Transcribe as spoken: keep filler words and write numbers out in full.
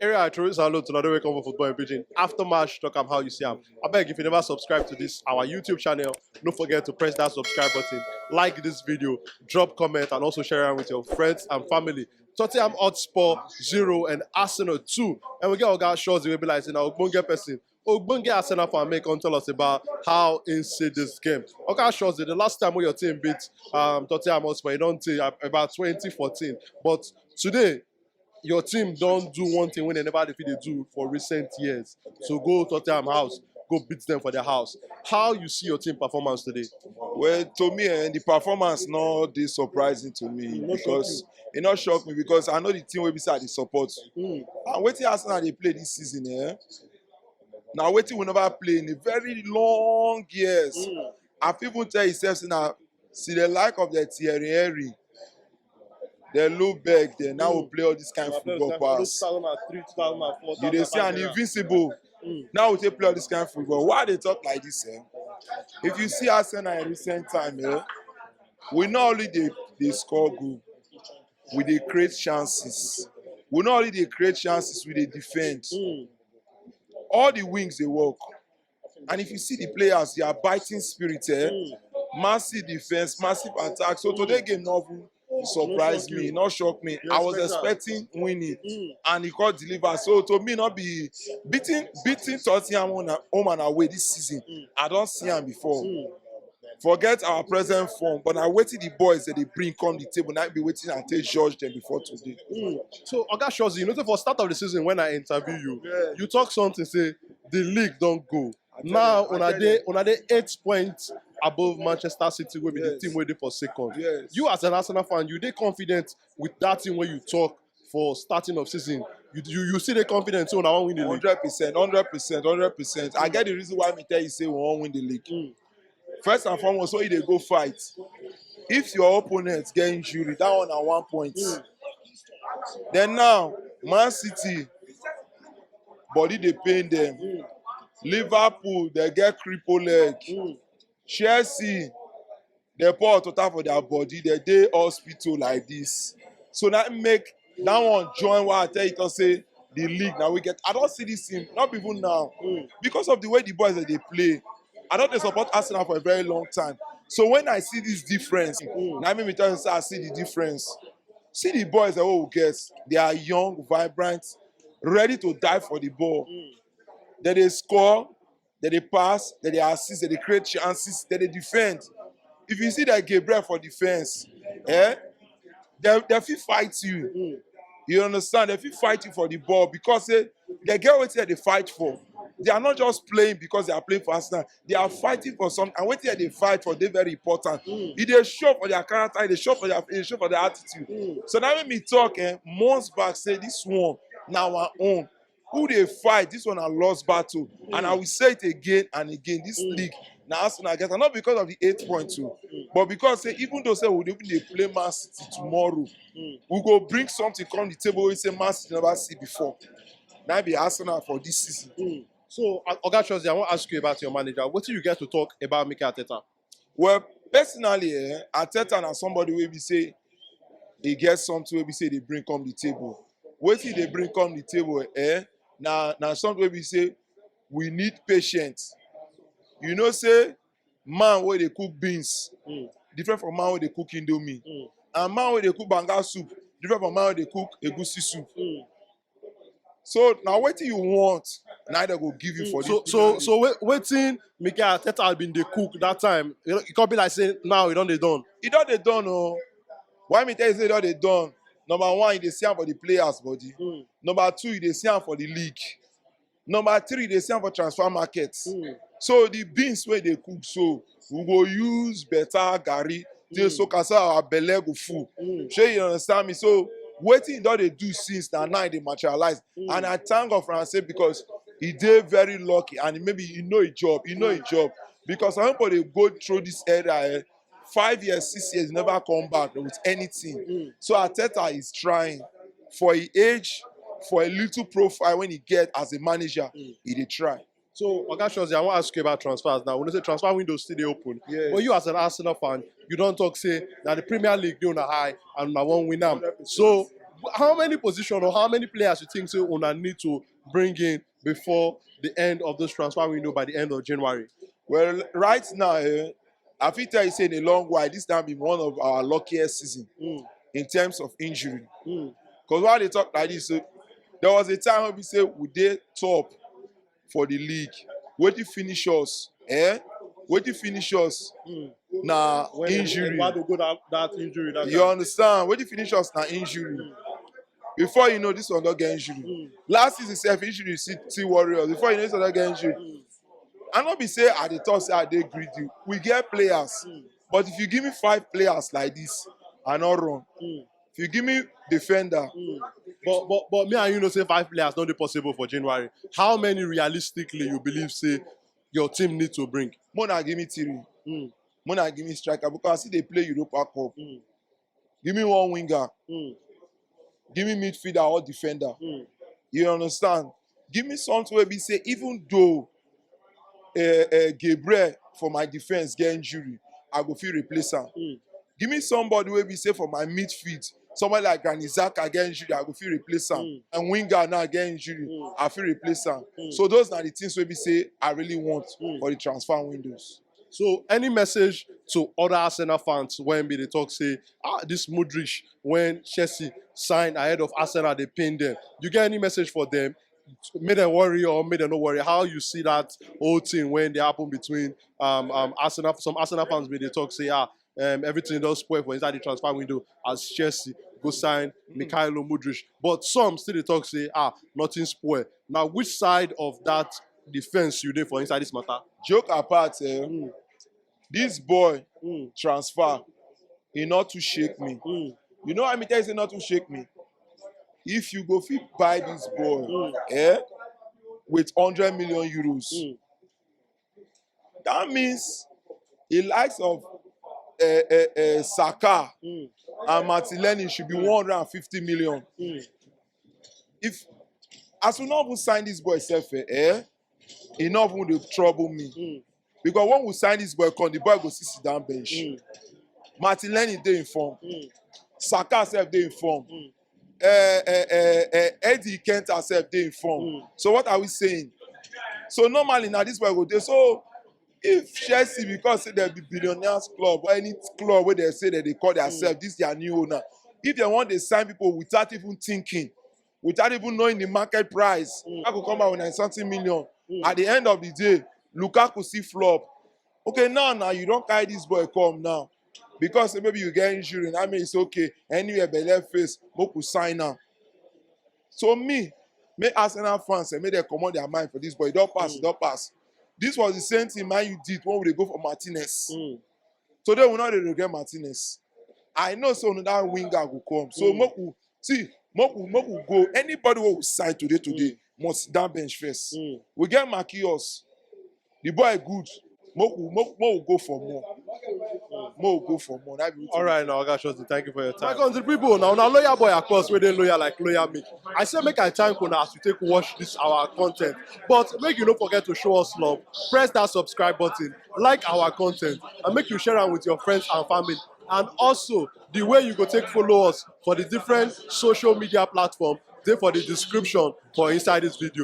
Area I throw this hello to another welcome for football in Beijing. After match, talk am how you see am. I beg if you never subscribe to this our YouTube channel, don't forget to press that subscribe button, like this video, drop comment, and also share it with your friends and family. Tottenham Hotspur zero and Arsenal two. And we get Oga Shozi, we be like, say, now Ogbonge person. Ogbonge Arsenal fan make come tell us about how he see this game. Oga Shozi, the last time when your team beat um, Tottenham Hotspur, you don't think about twenty fourteen. But today, your team don't do one thing when they never fit dey do for recent years. So go Tottenham house, go beat them for their house. How you see your team performance today? Well, to me, eh, the performance no dey surprising to me No shock because e no shock me because I know the team wey be say I dey support. Mm. And wetin Arsenal dey play this season, eh? Na wetin we never play in a very long years. Mm. I fit even tell you sef say na see the like of the Thierry Henry, the Ljungberg, dem now Mm. play all this kind of football pass. You dey see an invincible. Mm. Now we take play all this kind of football. Why they talk like this, eh? If you see Arsenal in recent time, eh, we not only they, they score goal, we they create chances. We not only they create chances, we they defend. Mm. All the wings they work. And if you see the players, they are biting spirit, eh? Mm. Massive defense, massive attack. So today game not even surprise me, not shock me. I was expecting winning, Mm. and he got deliver. So to me, not be beating beating Tottenham on home and away this season. Mm. I don't see him before. Mm. Forget our present form, but I waited the boys that they bring come the table. Now be waiting and take judge them before today. Mm. So Oga Shozi, you know, for start of the season when I interview you, Yeah. you talk something say the league don't go. I tell Now them, I una tell dey them. Una dey eight points above Manchester City, will be the Yes. team where they for second. Yes. You as an Arsenal fan, you dey confident with that thing where you talk for starting of season. You you, you see the confidence so now win the league. Hundred percent, hundred percent, hundred percent. I get the reason why me tell you say we won't win the league. Mm. First and foremost, when you dey go fight, if your opponent get injury, that one na one point. Mm. Then now, Man City, body dey pain them. Mm. Liverpool, they get cripple leg. Mm. Chelsea, they pour total for their body. They dey hospital like this. So that make that one join what I tell you to say the league now we get. I don't see this team, not even now, Mm. because of the way the boys that they play. I don't they support Arsenal for a very long time. So when I see this difference, Mm. now make me tell you say I see the difference. See the boys that we get. They are young, vibrant, ready to die for the ball. Mm. They they score, they they pass, they they assist, they they create chances, they they defend. If you see that Gabriel for defense, eh, they they fit fight you. Mm. You understand? They fit fight you for the ball because eh, they get what they fight for. They are not just playing because they are playing for Arsenal. They are fighting for something. And what they fight for, they very important. Mm. It they show for their character, it they show for their, it they show for their attitude. Mm. So now when me talk, eh, months back say this one now our own. Who they fight? This one a lost battle, and I will say it again and again. This Mm. league now Arsenal get, and not because of the eight point two, Mm. but because say even though say we even dey play Man City tomorrow, Mm. we go bring something come the table we say Man City never see before. Now be Arsenal for this season. Mm. So, O- Oga Shozi, I want to ask you about your manager. What do you get to talk about Mikel Arteta? Well, personally, eh, Arteta na somebody wey be say e get something wey be say dey bring come the table. Wetin dey bring come the table, eh? Na na something wey be say we need patience. You know say man wey dey cook beans Mm. different from man wey dey cook indomie, Mm. and man wey dey cook banga soup different from man wey dey cook egusi soup. Mm. So na wetin you want, na dem go give you for So this. so so wait, wetin Mikel Arteta been dey cook that time? You know, it could be like say now e don dey done. E don dey done o. Why me tell you say e don dey done? Number one, you dey see am for the players body. Mm. Number two, you dey see am for the league. Number three, you dey see am for transfer market. Mm. So the beans wey dey cook so, we go use better garri take Mm. soak am so our belle go full. Mm. Shey you understand me? So wetin e don dey do since na now e dey materialize. Mm. And I thank God for am say because e dey very lucky and maybe e know e job, e know e job. Because some people dey go through this era, eh, five years, six years, never come back with anything. Mm. So Arteta is trying for e age, for a little profile when he get as a manager, Mm. he dey try. So, Oga Shozi, I want to ask you about transfers now. We know say transfer window still dey open. Yes. But you as an Arsenal fan, you don talk say na the Premier League dey on a high and na one win am. So, How many position or how many players you think say una need to bring in before the end of this transfer window by the end of January? Well, right now, eh, I fit tell you say in a long while, this time be one of our luckiest season Mm, in terms of injury. mm, Because why they talk like this, so there was a time when we say we dey top for the league. Wetin finish us? Eh? Wetin finish us? mm. Na When injury. Eduardo go that, that injury that You time. Understand? Wetin finish us na injury. Before you know, this one don get injury. Mm, Last season, self injury, see, see Warriors. Before you know, this one don get injury. mm, I no be say I dey talk say I dey greedy. We get players, mm, but if you give me five players like this, I no run. mm, If you give me defender, mm. But but but me and you know say five players no dey possible for January. How many realistically you believe say your team need to bring? Mona give me three. Mm, Mona give me striker because I see they play Europa Cup. mm, Give me one winger. mm, Give me midfielder or defender. mm, You understand? Give me something where we say even though uh, uh, Gabriel for my defense get injury, I go feel replace him. mm, Give me somebody where we say for my midfield, somebody like Granit Xhaka get injury, I go feel replace him. Mm. And winger now get injury, Mm. I feel replace him. Mm. So those are the things where we say I really want Mm. for the transfer windows. So any message to other Arsenal fans when be they talk say, ah, this Mudryk when Chelsea sign ahead of Arsenal, they pain them. You get any message for them? Make them worry or make them not worry. How you see that whole thing when they happen between um, um Arsenal? Some Arsenal fans be they talk say, ah, um, everything does spoil for inside the transfer window as Chelsea go sign Mykhailo Mudryk. But some still they talk say, ah, nothing spoil. Now, which side of that defense you dey for inside this matter? Joke apart, eh, Mm, this boy mm, transfer, he not to shake me. mm, You know how me tell you say not to shake me. If you go fit buy this boy, Mm. eh, with hundred million euros, mm, that means the likes of uh, uh, uh, Saka mm, and Martinelli should be one hundred and fifty million. mm, If as we not even sign this boy self, eh, eh, he not even dey trouble me. mm, Because when we sign this boy, come the boy go sit sit down bench. mm, Martinelli dey in form. mm, Saka self dey in form. mm, Uh, uh, uh, uh, Eddie Nketiah self dey in form. Mm. So what are we saying? So normally now this boy go dey. So if Chelsea, because say they be billionaires club or any club where they say that they call themselves this their new owner, if they want to sign people without even thinking, without even knowing the market price, Mm. I could come out with nine something million. Mm. At the end of the day, Lukaku see flop. Okay, now now you don't carry this boy come now because say maybe you get injury. That means it's okay. Anywhere belle face, Moku sign now. So me, make Arsenal fans and make them come on their mind for this boy. Don't pass, Mm. Don't pass. This was the same thing man you did when we dey go for Martinez. mm. Today we not dey regret Martinez. I know so that winger will come. So Mm. Moku, see, Moku, Moku go. Anybody who will sign today, today must sit down bench first. Mm. We get Marquinhos. The boy good. Moku, Moku, Moku go for more. Moku go for more. That be wetin All right, now, Oga Shorty, thank you for your time. Welcome to the people. Now, now, lawyer boy, of course, we dey lawyer like lawyer me. I say make I thank una as you take watch this our content. But make you don't forget to show us love. Press that subscribe button, like our content, and make you share am with your friends and family. And also, the way you go take follow us for the different social media platform, dey for the description for inside this video.